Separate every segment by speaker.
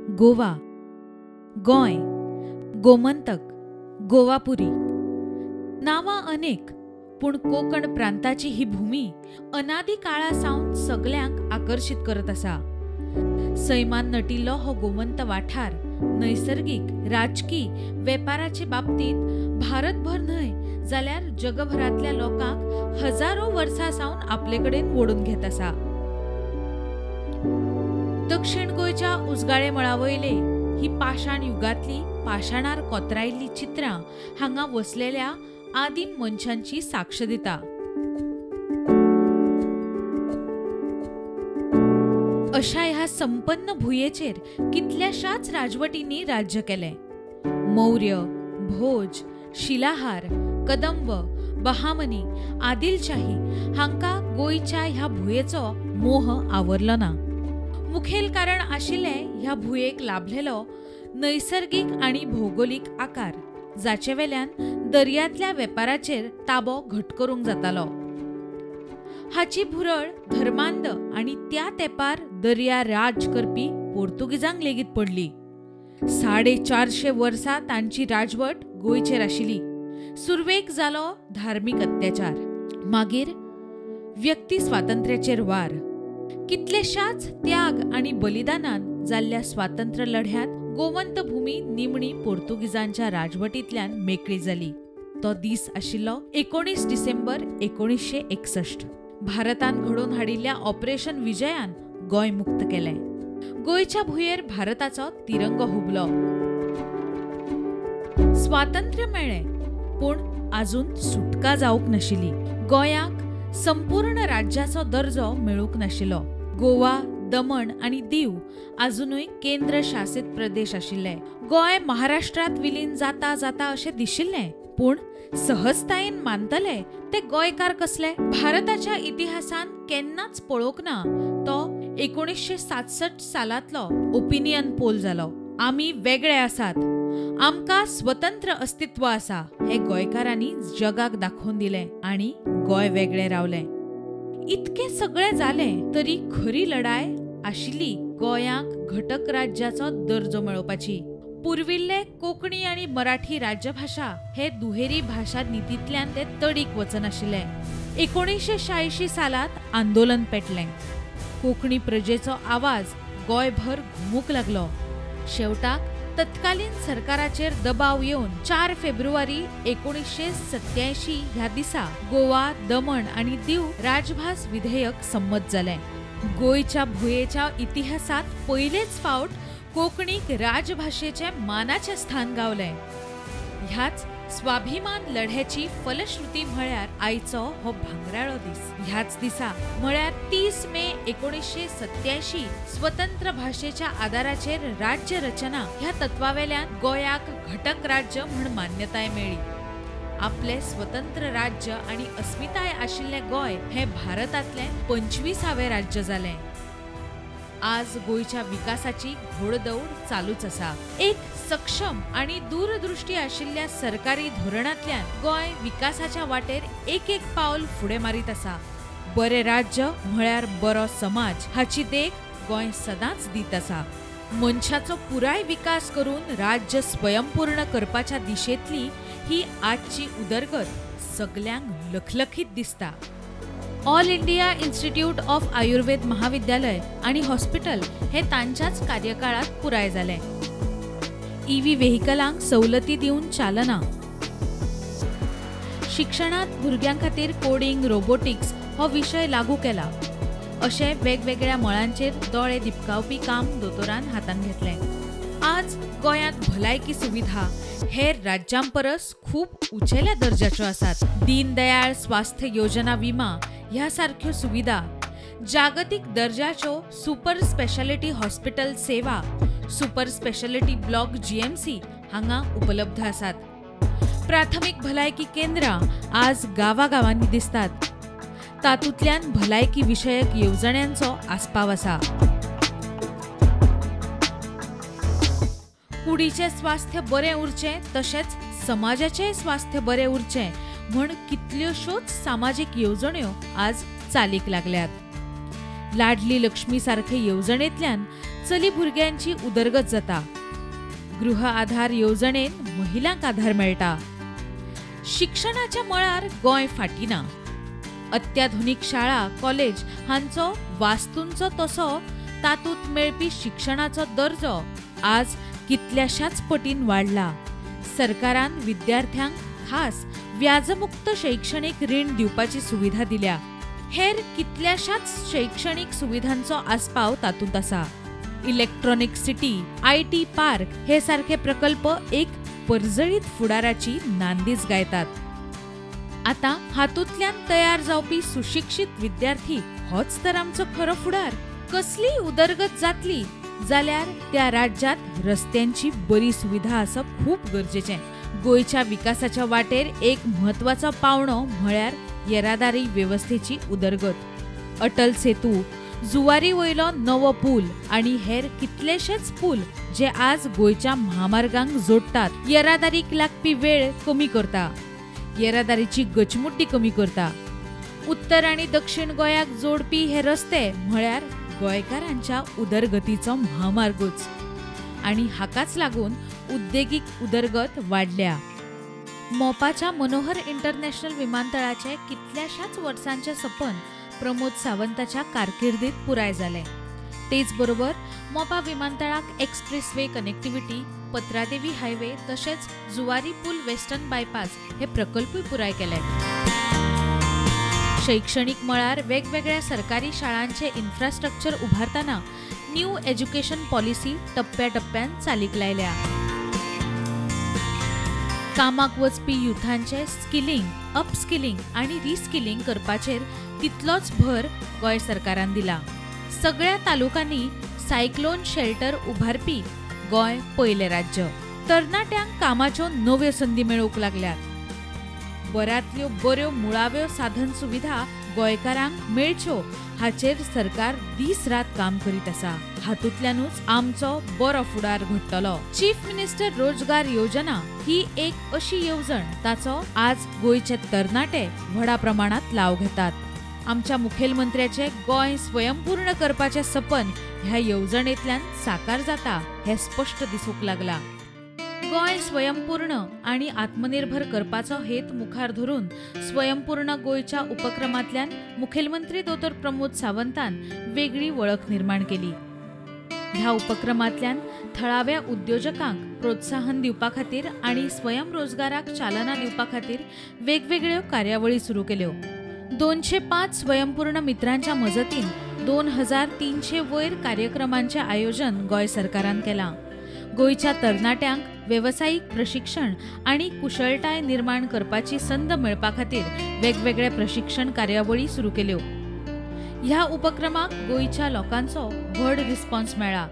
Speaker 1: गोवा, गोंय, गोमंतक, गोवापुरी नांवां अनेक, पूण कोंकण प्रांताची ही भूमी अनादी काळा सावन सगल्यांक आकर्शीत करत आसा। सैमान नटिल्लो हो गोमंत वाठार नैसर्गिक, राजकी, वेपाराचे बाबतींत भारतभर न्हय जाल्यार जगभरांतल्या लोकांक हजारो वर्सां सावन आपले कडेन ओडून घेत आसा। दक्षिण गोंयच्या उजगाळे मळावयले ही पाषाण युगांतली पाषाणार कोतरायल्ली चित्रां हांगा वसलेल्या आदिम मनशांची साक्ष दिता। अशा ह्या संपन्न भुंयेचेर कितल्याशाच राजवटींनी राज्य केलें। मौर्य, भोज, शिलाहार, कदंब, बहामनी, आदिलशाही हांकां गोंयच्या ह्या भुंयेचो मोह आवरलो ना। मुखेल कारण आशिल्लें ह्या भुंयेक लाभलेलो नैसर्गिक आनी भौगोलिक आकार, जाचे वेल्यान दर्यांतल्या वेपाराचेर ताबो घट करूंक जातालो। हाची भुरळ धर्मांद आनी त्या तेंपार दर्या राज करपी पोर्तुगीजांक लेगीत पडली। 450 वर्सां तांची राजवट गोंयचेर आशिल्ली। सुरवेक जालो धार्मीक अत्याचार, मागीर व्यक्ती स्वातंत्र्याचेर वार। कितलेशाच त्याग आनी बलिदानान जाल्ल्या स्वातंत्र्य लढ्यांत गोमंत भूमी निमणी पोर्तुगीजांच्या राजवटींतल्यान मेकळी जाली। तो दीस आशिल्लो 19 डिसेंबर 1961। भारतान घडोवन हाडिल्ल्या ऑपरेशन विजयान गोंय मुक्त केलें। गोंयच्या भुंयेर भारताचो तिरंगो हुबलो। स्वातंत्र्य मेळ्ळें, पूण आजून सुटका जावंक नाशिल्ली। गोंयाक संपूर्ण राज्याचो दर्जो मेळूंक नाशिल्लो। गोवा, दमण आनी दीव आजुनूय केंद्र शासित प्रदेश आशिल्ले। गोंय महाराष्ट्रांत विलीन जाता जाता अशें दिशिल्लें, पूण सहजतायेन मानतले ते गोंयकार कसले? भारताच्या इतिहासान केन्नाच पळोवंक ना तो 1967 सालांतलो ओपिनियन पोल जालो। आमी वेगळे आसात, आमकां स्वतंत्र अस्तित्व आसा हें गोंयकारांनी जगाक दाखोवन दिलें आनी गोंय वेगळें रावलें। इतकें सगळें जालें तरी खरी लढाय आशिल्ली गोंयाक घटक राज्याचो दर्जो मेळोवपाची। पुर्विल्ले कोंकणी आनी मराठी राज्यभाशा हे दुहेरी भाशा नितींतल्यान ते तडीक वचनाशिल्ले। 1986 सालांत आंदोलन पेटलें। कोंकणी प्रजेचो आवाज गोंयभर घुमूंक लागलो। शेवटाक तत्कालीन सरकाराचेर दबाव येवन 4 फेब्रुवारी 1987 ह्या दिसा गोवा, दमण आनी दीव राजभास विधेयक संमत जालें। गोंयच्या भुंयेच्या इतिहासांत पयलेच फावट कोंकणीक राजभाशेचें मानाचें स्थान गावलें। ह्याच स्वाभिमान लढ्याची फलश्रुती म्हळ्यार आयचो हो भांगराळो दीस। ह्याच दिसा म्हळ्यार 30 मे 1987 स्वतंत्र भाशेच्या आदाराचेर राज्य रचना ह्या तत्वावेल्यान गोंयाक घटक राज्य म्हूण मान्यताय मेळ्ळी। आपलें स्वतंत्र राज्य आनी अस्मिताय आशिल्लें गोंय हें भारतांतलें 25वें राज्य जालें। आज गोंयच्या विकासाची घोडदौड चालूच आसा। एक सक्षम आनी दूरदृष्टी आशिल्ल्या सरकारी धोरणांतल्यान गोंय विकासाच्या वाटेर एक एक पावल फुडें मारीत आसा। बरें राज्य म्हळ्यार बरो समाज हाची देख गोंय सदांच दीत आसा। मनशाचो पुराय विकास करून राज्य स्वयंपूर्ण करपाच्या दिशेंतली ही आजची उदरगत सगल्यांक लखलखीत दिसता। All India Institute of Ayurveda महाविद्यालय आनी हॉस्पिटल हे तांच्याच कार्यकाळात पुराय जालें। ईव्ही व्हेकलांक सवलती दिवन चालना, शिक्षणांत भुरग्यां खातीर कोडिंग, रोबोटिक्स हो विशय लागू केला। अशे वेगवेगळ्या मळांचेर दोळे दिपकावपी काम दोतोरान हातांत घेतलें। आज गोंयांत भलायकी सुविधा हेर राज्यां परस खूब उंचेल्या दर्जाच्यो आसात। दीनदयाळ स्वास्थ्य योजना विमा ह्या सारक्यो सुविधा, जागतिक दर्जाच्यो सुपर स्पेशालिटी हॉस्पिटल सेवा, सुपर स्पेशालिटी ब्लॉक GMC हांगा उपलब्ध आसात। प्राथमिक भलायकी केंद्रां आज गांवागांवांनी दिसतात। तातूंतल्यान भलायकी विशयक येवजण्यांचो आस्पाव आसा। कुडीचें स्वास्थ्य बरें उरचें तशेंच समाजाचें स्वास्थ्य बरें उरचें म्हूण कितल्योश्योच सामाजीक येवजण्यो आज चालीक लागल्यात। लाडली लक्ष्मी सारखे येवजणेंतल्यान चली भुरग्यांची उदरगत जाता. गृह आधार येवजणेन महिलांक आधार मेळटा. शिक्षणाच्या मळार गोंय फाटीं ना. अत्याधुनीक शाळा कॉलेज हांचो वास्तूंचो तसो तातूंत मेळपी शिक्षणाचो दर्जो आज कितल्याशाच पटीन वाडला. सरकारान विद्यार्थ्यांक खास व्याजमुक्त शैक्षणिक रीण दिवपाची सुविधा दिल्या. हेर कितल्याशाच शैक्षणिक सुविधांचो आस्पाव तातूंत आसा. इलेक्ट्रॉनिक सिटी, IT park हे सारखे प्रकल्प एक परजळीत फुडाराची नांदीच गायतात. आतां हातूंतल्यान तयार जावपी सुशिक्षीत विद्यार्थी होच तर आमचो खरो फुडार. कसलीय उदरगत जातली जाल्यार त्या राज्यात रस्त्यांची बरी सुविधा आसप खूब गरजेचें. गोंयच्या विकासाच्या वाटेर एक म्हत्वाचो पावणो म्हळ्यार येरादारी वेवस्थेची उदरगत. अटल सेतू, जुवारी वयलो नवो पूल आनी हेर कितलेशेच पूल जे आज गोंयच्या म्हामार्गांक जोडटात, येरादारीक लागपी वेळ कमी करता, येरादारीची गचमुड्डी कमी करता. उत्तर आनी दक्षिण गोंयाक जोडपी हे रस्ते म्हळ्यार गोंयकारांच्या उदरगतीचो म्हामार्गूच आनी हाकाच लागून उद्देगीक उदरगत वाडल्या. मोपाच्या मनोहर इंटरनॅशनल विमानतळाचे कितल्याशाच वर्सांचें सपन प्रमोद सावंताच्या कारकिर्दीत पुराय जालें. तेच बरोबर मोपा विमानतळाक express way connectivity, Patradevi highway तशेंच जुवारी पूल वेस्टर्न बायपास हे प्रकल्पूय पुराय केले. शैक्षणिक मळार वेगवेगळ्या सरकारी शाळांचे इन्फ्रास्ट्रक्चर उभारतना न्यू एज्युकेशन पॉलिसी टप्प्याटप्प्यान चालीक लायल्या. कामाक वचपी युथांचे स्किलिंग, अपस्किलिंग आनी रिस्किलिंग करपाचेर तितलोच भर गोंय सरकारान दिला. सगळ्या तालुकांनी सायक्लोन शेल्टर उभारपी गोंय पयलें राज्य. तरणाट्यांक कामाच्यो नव्यो संदी मेळूंक लागल्यात. बऱ्यांतल्यो बऱ्यो मुळाव्यो साधन सुविधा गोंयकारांक मेळच्यो हाचेर सरकार दीस रात काम करीत आसा. हातूंतल्यानूच आमचो बरो फुडार घडटलो. चीफ मिनिस्टर रोजगार योजना ही एक अशी येवजण ताचो आज गोंयचे तरणाटे व्हडा प्रमाणात लाव घेतात. आमच्या मुखेलमंत्र्याचे गोंय स्वयंपूर्ण करपाचें सपन ह्या येवजणेंतल्यान साकार जाता हें स्पश्ट दिसूंक लागलां. गोंय स्वयंपूर्ण आनी आत्मनिर्भर करपाचो हेत मुखार धरून स्वयंपूर्ण गोंयच्या उपक्रमांतल्यान मुखेलमंत्री दोतोर प्रमोद सावंतान वेगळी वळख निर्माण केली. ह्या उपक्रमांतल्यान थळाव्या उद्योजकांक प्रोत्साहन दिवपा खातीर आनी स्वयंरोजगाराक चालना दिवपा खातीर वेगवेगळ्यो कार्यावळी सुरू केल्यो. 205 स्वयंपूर्ण मित्रांच्या मजतीन 2300 वयर कार्यक्रमांचें आयोजन गोंय सरकारान केलां. गोंयच्या तरणाट्यांक वेवसायीक प्रशिक्षण आनी कुशळटाय निर्माण करपाची संद मेळपा खातीर वेगवेगळे प्रशिक्षण कार्यावळी सुरू केल्यो. ह्या उपक्रमाक गोंयच्या लोकांचो व्हड रिस्पॉन्स मेळ्ळा.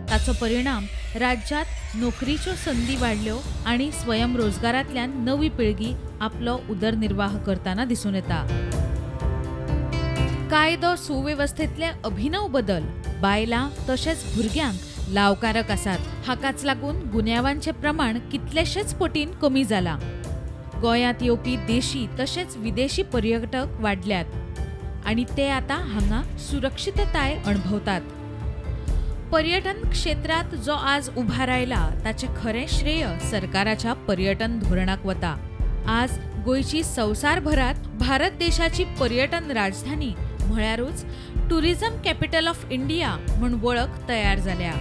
Speaker 1: ताचो परिणाम राज्यांत नोकरीच्यो संदी वाडल्यो आनी स्वयंरोजगारांतल्यान नवी पिळगी आपलो उदरनिर्वाह करतना दिसून येता. कायदो सुवेवस्थेंतले अभिनव बदल बायलां तशेंच भुरग्यांक लावकारक आसात. हाकाच लागून गुन्यांवांचें प्रमाण कितलेशेच पटीन कमी जालां. गोंयांत येवपी देशी तशेंच विदेशी पर्यटक वाडल्यात आनी ते आतां हांगा सुरक्षितताय अणभवतात. पर्यटन क्षेत्रांत जो आज उभार आयला ताचें खरें श्रेय सरकाराच्या पर्यटन धोरणाक वता. आज गोंयची संवसारभरांत भारत देशाची पर्यटन राजधानी म्हळ्यारूच टुरिझम कॅपिटल ऑफ इंडिया म्हूण वळख तयार जाल्या.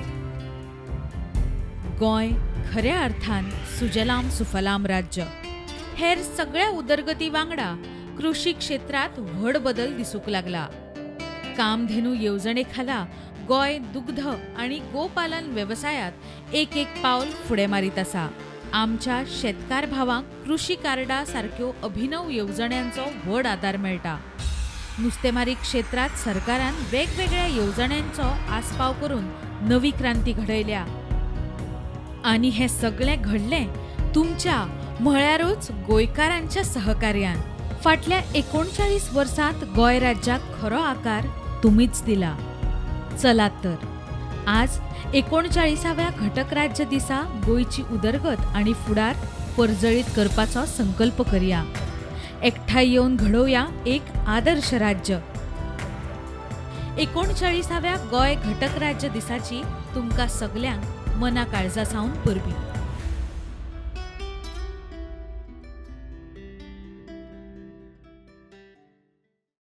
Speaker 1: गोंय खऱ्या अर्थान सुजलाम सुफलाम राज्य. हेर सगळ्या उदरगती वांगडा कृषी क्षेत्रांत व्हड बदल दिसूंक लागला. कामधेनू येवजणे खाला गोंय दुग्ध आनी गोपालन वेवसायांत एक एक पावल फुडें मारीत आसा. आमच्या शेतकार भावांक कृषी कार्डा सारक्यो अभिनव येवजण्यांचो व्हड आदार मेळटा. नुस्तेमारी क्षेत्रांत सरकारान वेगवेगळ्या येवजण्यांचो आस्पाव करून नवी क्रांती घडयल्या आनी हें सगळें घडलें तुमच्या म्हळ्यारूच गोंयकारांच्या सहकार्यान. फाटल्या 39 वर्सांत गोंय राज्याक खरो आकार तुमीच दिला. चलात तर आज 39व्या घटक राज्य दिसा गोंयची उदरगत आनी फुडार परजळीत करपाचो संकल्प करया. एकठांय येवन घडोवया एक आदर्श राज्य. 39व्या गोंय घटक राज्य दिसाची तुमकां सगल्यांक मना काळजा सावन परबीं.